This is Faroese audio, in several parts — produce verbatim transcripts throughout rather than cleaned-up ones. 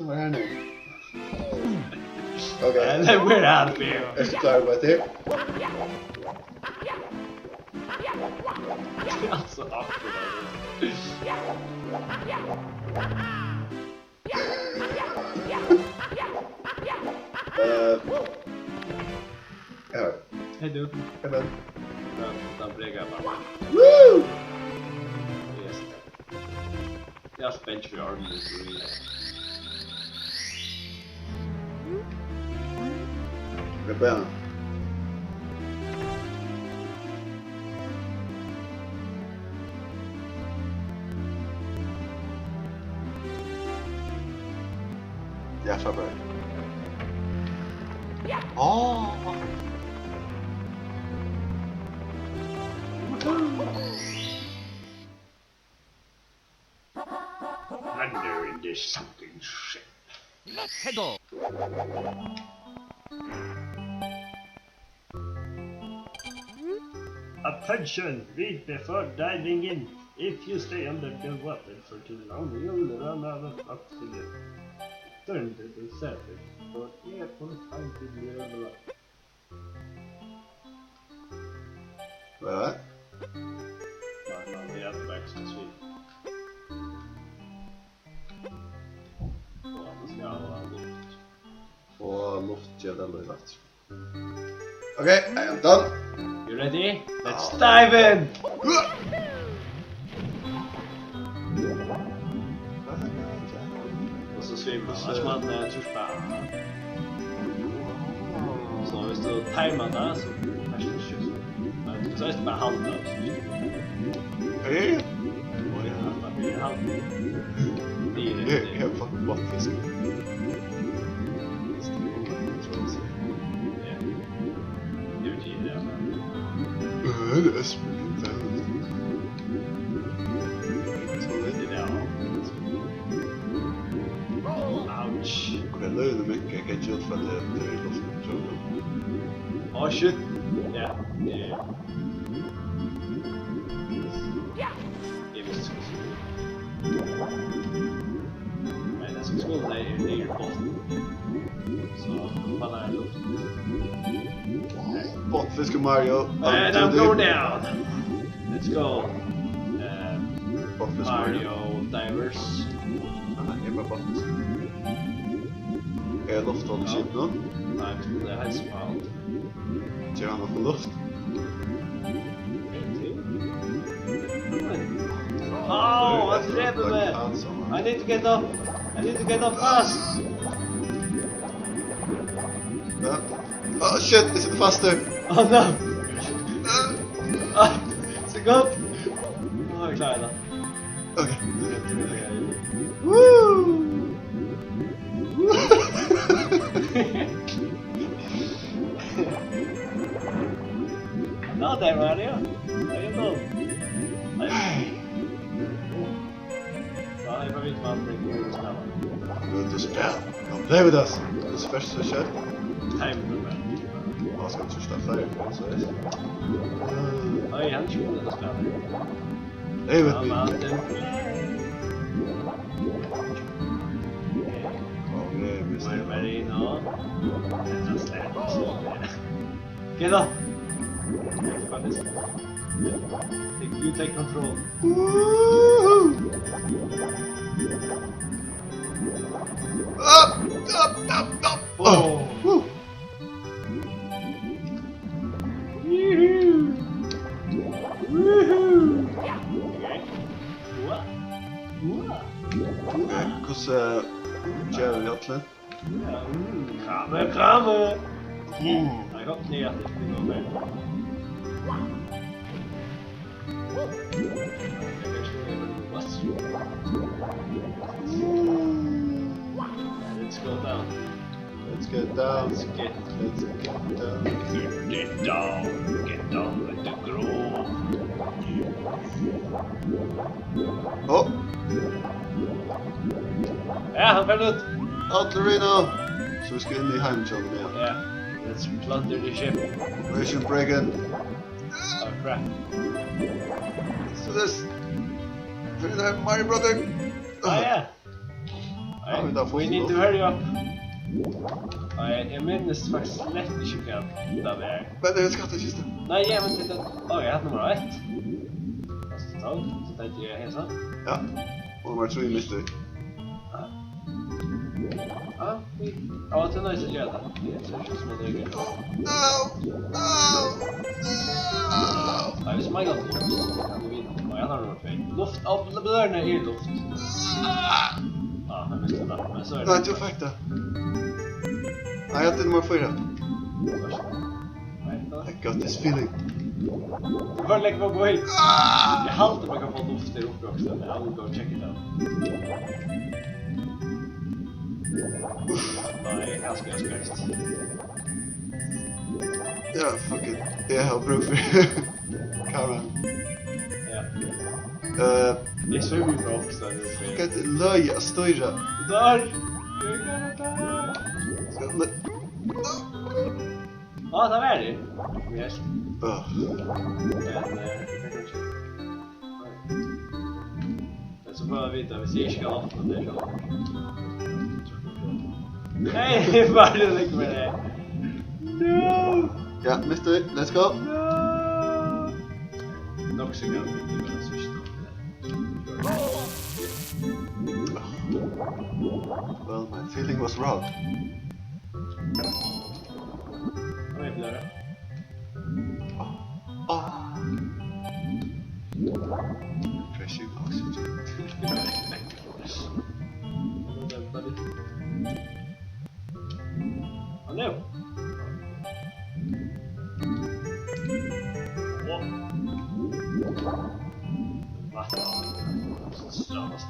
Hvar er hann? Ok. Ella, where are you? Ert tú klárur uppá hetta? Altso, akkurát. Eh, ja. Hey, dude. Hey, man. Ja, den breaker jeg bare. Woo! Yes. Jeg er spændt for orden, hvis du vil. Hvad bærer? Ja, så bærer. Åh! Wonder in this sunken ship. Let's go! Attention! Read before diving in. If you stay under the water for too long, you'll run out of oxygen. Turn to the surface for air or find the level up. Hvad? Nej, nej, det er det faktisk, der siger. Og han skal have luft. Og luft, ja, den lød godt. Okay, I am done. You ready? Let's dive in! Og så svimmer man. Lad os meget, når jeg tusker. Så hvis du timer dig, så er det shit. Men så er det bare halvt. Ja, ja, ja. Åh, ja. Halvt. Det er, jeg har fucking godt fisk. Ja. Det er jo det, der. Øh, det er spændende. Ouch. Okay, løgene mine kan jeg ikke hjælpe for det, det er ikke godt. Åh, shit. Ja. Ja. Jeg vidste, jeg skulle. Men jeg skal skåle dig ned i båden. Så falder jeg i luften. Botnfisker Mario. And I'm going down. Let's go. Um, Botnfisker Mario. Mario Divers. Nej, jeg er bare botnfisker. Er jeg luftholdt i skibet nu? Nej, det er helt smalt. Ger han opp på luft? Oh, han dreper meg! I need to get up! I need to get up fast! Ja. Oh shit, jeg sitter fast her. Oh no! Ah, så godt! Nå har jeg klaret det. Okay. Woo! Nå, der var det, ja. Der er det. Nei. Nå, jeg får vite hva det er. Vil du spille? Come play with us. This is special session. Time for that. Nå, skal du starte før, så er det. Oi, han er ikke god til å spille. Hey, with me. Come on, then play. Okay, mister. Where, where you know? Get up! What is it? Take, you take control. Woohoo! Up, up, up, up! Oh. Woo! Woohoo! Woohoo! Okay. Wow. Wow. Okay, hvussu, eh, gera vit allir? Ja, mm, krabbe, krabbe. Mm. Nei, kom, nei, ja, det er noe mer. Let's go down. Let's get down. Let's get, let's get down. Get down. Get down with the groove. Åh. Ja, hann fer út. Allir inn nú. So vit skulu inn í heimin hjá honum, ja. Ja. Let's plunder the ship. Operation Break-In. Oh, crap. Let's do this. Bring that money, brother. Ah, yeah. I Kom, vit hava fingið. We need to hurry up. Nei, eg minnist faktiskt slett ikki, hvat tað var. Men tað er ein skattkista. Nei, ja, men tað, ó, eg havi nummar eitt. Hvat skal eg ta? So taki eg hesa. Ja. Og nummar trý misti. Ja. Ja, vit, á, tað er nice at gera tað. Eg trúði ikki, sum at eg No! No! No! Nei, vit smeiga til. Kan du vita? Á, eg har nummar tvey. Luft, á, bl-, bløðrurnar eru luft. Ah, hann misti tað, men so er Nei, tað. Tú fekk tað. Nei, eg havi nummar fýra. Nei, tað I got this feeling. Hvar leggur man på høyt? Ah! Eg haldi, man kann fáa luft her uppi også, men I will go check it out. Nei, kanska eg skal Ja, fuck it. Eg havi brúk fyri kamera. Ja. Eh, Eg svimji bara ofta, tað er fuck, hetta er løgið at stýra. Tað er. Skal, men Á, tað var tað. Yes. Øh. Men, eh, tað kann ikki. Men so fáa vit vita, hvis eg ikki kann opna tað, so. Hey, bara legg meg tað. No! Ja, mister, let's go. No! Nokk so kann vit vera sist. Well, my feeling was wrong. Oj, bløðra. Ah. Refreshing oxygen. Hallo. Wow. Vatn. Stramast.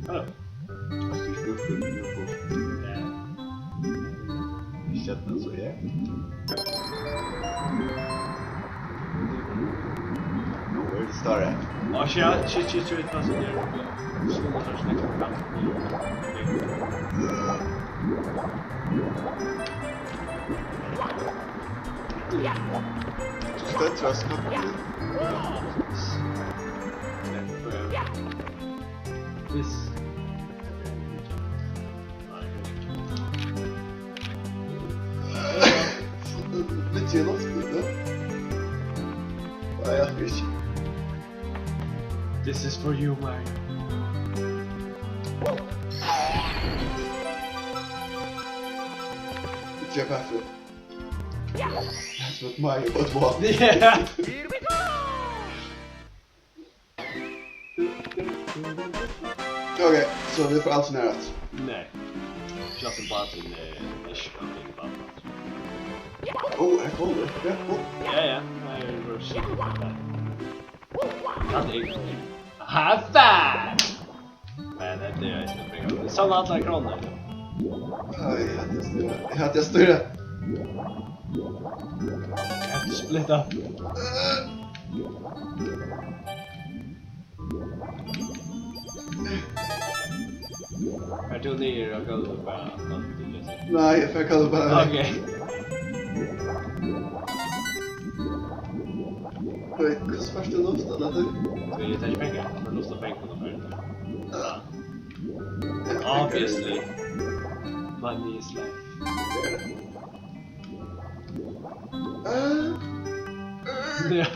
Hallo. Hast du Stufe in der Busch? Ja. Stjørna, so, ja. Where the star at? Á, shit, shit, shit, shit, hvat er tað? Skulu vit snakka fram? So stendur á skapinum. This. Mitt í loftini, ja. Nei, eg havi ikki. This is for you, Mario. Ikki kaffi. That's what Mario would want. Yeah. Ok, so vit fáa aldrin her aftur. Nei. Just about in the, the shop in Bambat. Ó, her kom tað. Ja, kom. Ja, ja. Nei, vit vóru so. Hvat er tað? High five! Men hetta er eisini bra. Vit savna allar krónur. Nei, eg havi ikki stýra. Eg havi ikki stýra. Eg havi ikki splitta. Ert tú niður á gólvið bara aftan til lesa? Nei, eg fekk hann bara. Ok. Oj, hvussu fært tú luft, Anna, tú? Tú, eg taki pengar. Eg lufti pengar, fyri. Ja. Obviously. Money is life. Ja.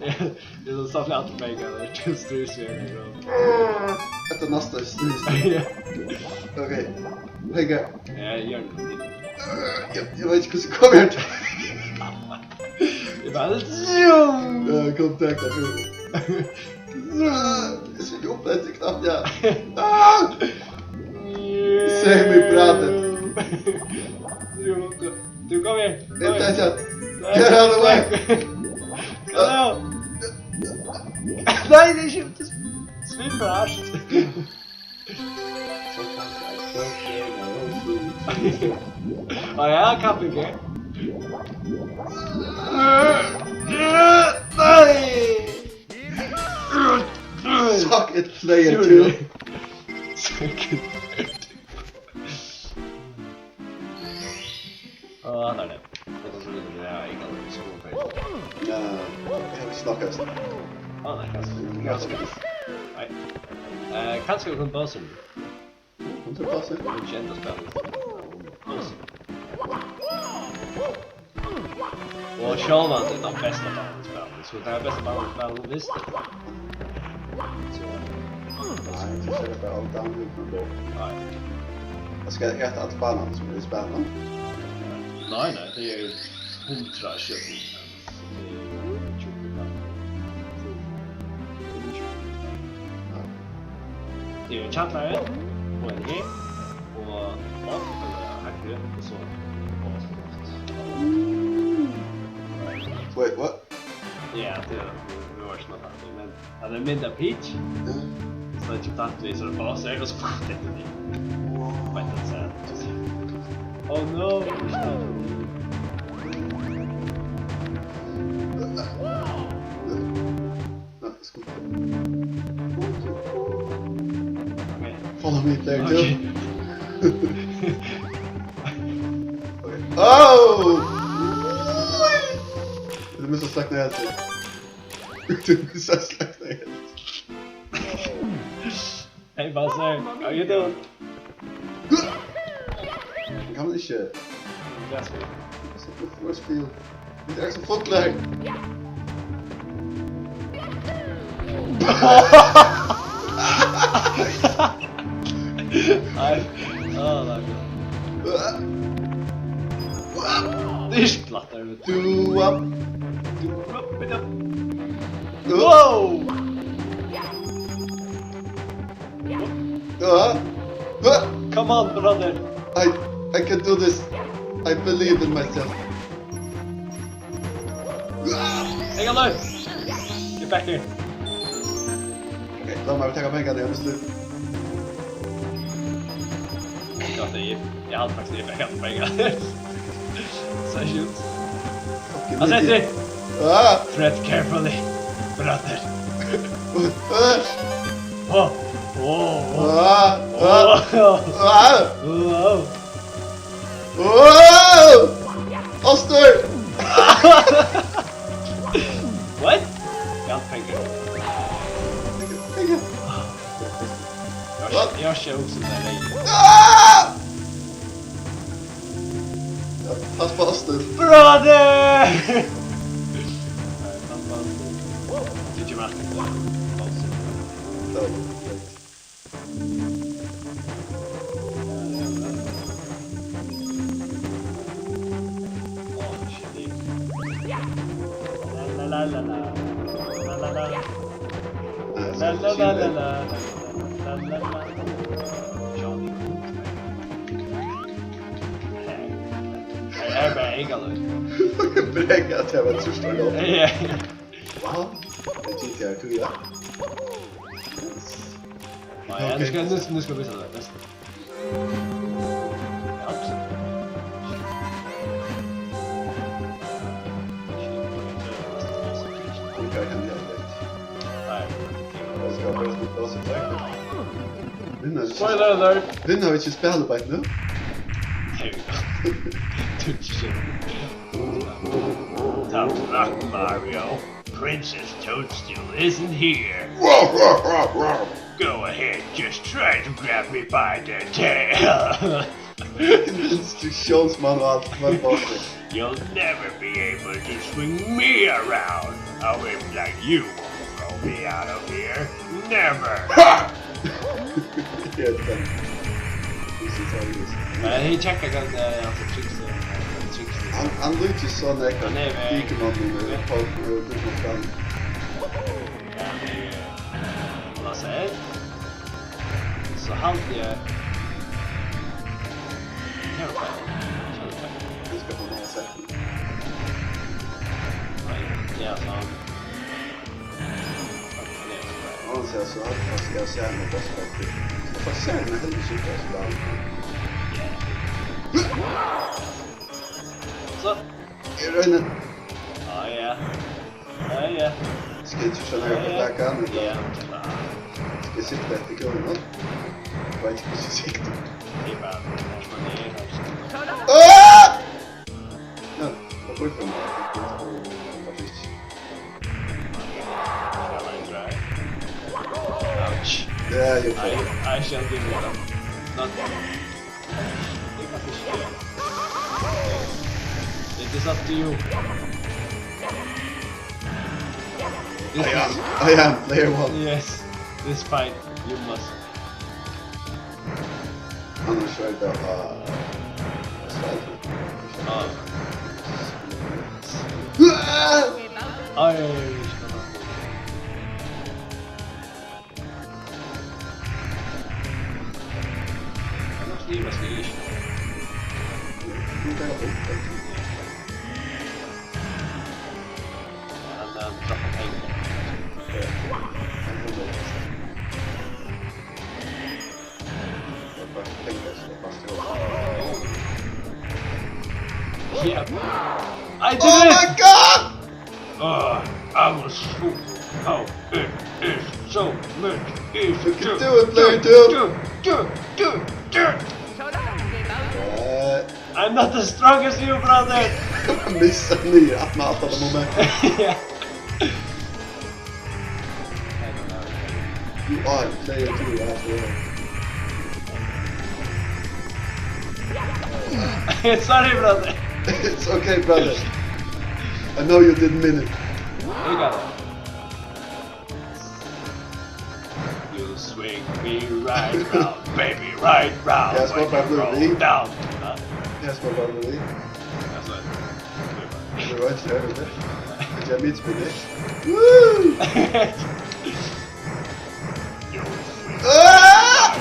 Eg vil samla allar pengar, tað er trýss við ein krónu. Hetta er næsta trýss. Ja. Ok, pengar. Ja, eg geri tað. Eg, eg veit ikki, hvussu eg komi her til. Eg bara, ja, kom, tak tað fyri. Eg sigi upp eftir knappliga. Ah! Seg meg brætið. Jú, tú, tú, kom her. Kom her. Vent, vent, vent. Nei, get out of the way. Kom her. Nei, tað er ikki, tú svimblar hart. Á ja, kapping, eh? Nei! Suck it, player two. Suck it, player two. Á, nei, nei. Hetta er so lítið, ja, eg kann ikki skula feil. Ja, eg havi ikki snakkað. Á, nei, kanska. Kanska. Á, Eh, kanska vit kunnu bósa um. Hundrað prosent. Vit kunnu ikki enda spælið. Bósa. Og sjálvandi tann besta banan í spælinum. So tað er besta banan í spælinum, vist. So. Nei, tú ser bara alt annað út, men gott. Nei. Eg skal eta alt banan sum er í spælinum. Nei, nei, tað er hundrað sjey. Ja. Tað er ein kjallari, og ein her, og opp, ella hægri, og so, og so. Wait, what? Ja, tað er, tað var ikki nakað, men hann er mynd av Peach. Ja. So er ikki tætt við, so er bara, so er tað so fucking tætt við. Wow. Veit ikki, so. Oh no. Nei, sko. Ok. Follow me there, too. Ok. Ok. Oh! Tú missar slakna heldur. Tú missar slakna heldur. Hey, Bowser, how you doing? Kann man ikki. Yes, man. Force field. Vit eru so fullir. Nei. Á, nei, nei. Tað er ikki lætt, tað er. Do up. Do up, do up. Wow! Ja. Ja. Come on, brother. I, I can do this. I believe in myself. Hang on, look. Get back here. Ok, lat meg taka pengarnar, eg havi mist. Gott, eg, eg haldi faktiskt, eg fekk allar pengar. Seriøst. Fucking idiot. Hann setti. Ah. Tread carefully, brother. Ah. Åh, åh, åh. Ah, ah, ah. Åh. Åh! Ostur! What? Eg havi pengar. Pengar. Eg har ikki, eg har ikki hugsað um tað leingi. Ah! Pass på, Astur. Brother! Nei, pass på, Astur. Tykir meg. Pass. Oh, shit. La, la, la, la, la. La, la, la. La, la, la, la, la. La, la, la. Johnny. Her er bara eigaløg. Brekka, tað var trýst og lov. Ja. Wow. Tað er G T R to, ja. Nei, nú skal, nú, nú skal vit vísa tað. Spoiler alert! Vit hava ikki spælibeint nú. Hey, we go. Tough luck, Mario. Princess Toadstool isn't here. Go ahead, just try to grab me by the tail. Instruksjónsmanual, men bara. You'll never be able to swing me around. A wimp like you won't throw me out of here. Never. Ha! Yes, thank you. This is how it is. Nei, eg tjekka hvat, eh, hann er trygg, eh, trygg. Hann, hann líkist so nógv Digimon, eh, Pokémon, eh, Digimon. Ja, tað er, eh, Lasse. So haldi eg. Her er tað. Her er tað. Vit skulu fáa nakað sett. Nei, ja, so. Hann sær so heilt, hann skal sær meg best. Hann fær sær meg heldur ikki best, da. So. Eg royni. Ja, ja. Ja, ja. Skal eg ikki skjóta nakað på flaggan, ella? Ja. Skal eg sikta eftir kúlunum? Eg veit ikki hvussu eg sikti. Tað er bara, tað er her. Ah! Ja, tað var for meg. Tað var ikki. Yeah, you I, I shall give it up. Not. It is up to you. This I am, is, I am player one. Yes, this fight you must. Annars er det uh, Ah. Ah! Ai, Yeah. I did Oh it! My God! Uh, I was fooled. Oh, it is so much easier. You can do it, player two. Do, do, do, do. Uh, I'm not as strong as you, brother. Missa niður aftan á alt hetta moment. Yeah. You are player two after all. Sorry, brother. It's okay, brother. I know you didn't mean it. You got it. You swing me right round, baby, right round. Yes, When what you about roll me? Down. Huh? Yes, what about me? That's what. You're right there, isn't it? Did you mean to finish? Woo! You swing Ah!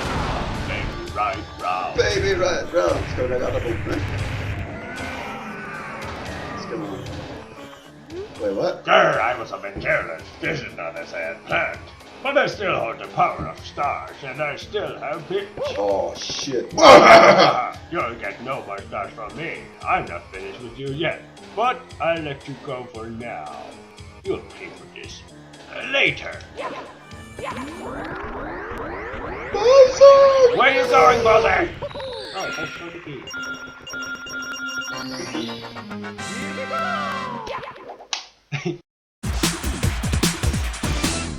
baby right round. Baby, right round. Skal vi legge alle punktene? Skal vi... Wait, what? Sir, I was a bit careless. This is not as I had planned. But I still hold the power of stars, and I still have pitch. Oh, shit. You'll get no more stars from me. I'm not finished with you yet. But I'll let you go for now. You'll pay for this later. Where you going, Bowser? Oh, thanks for the key.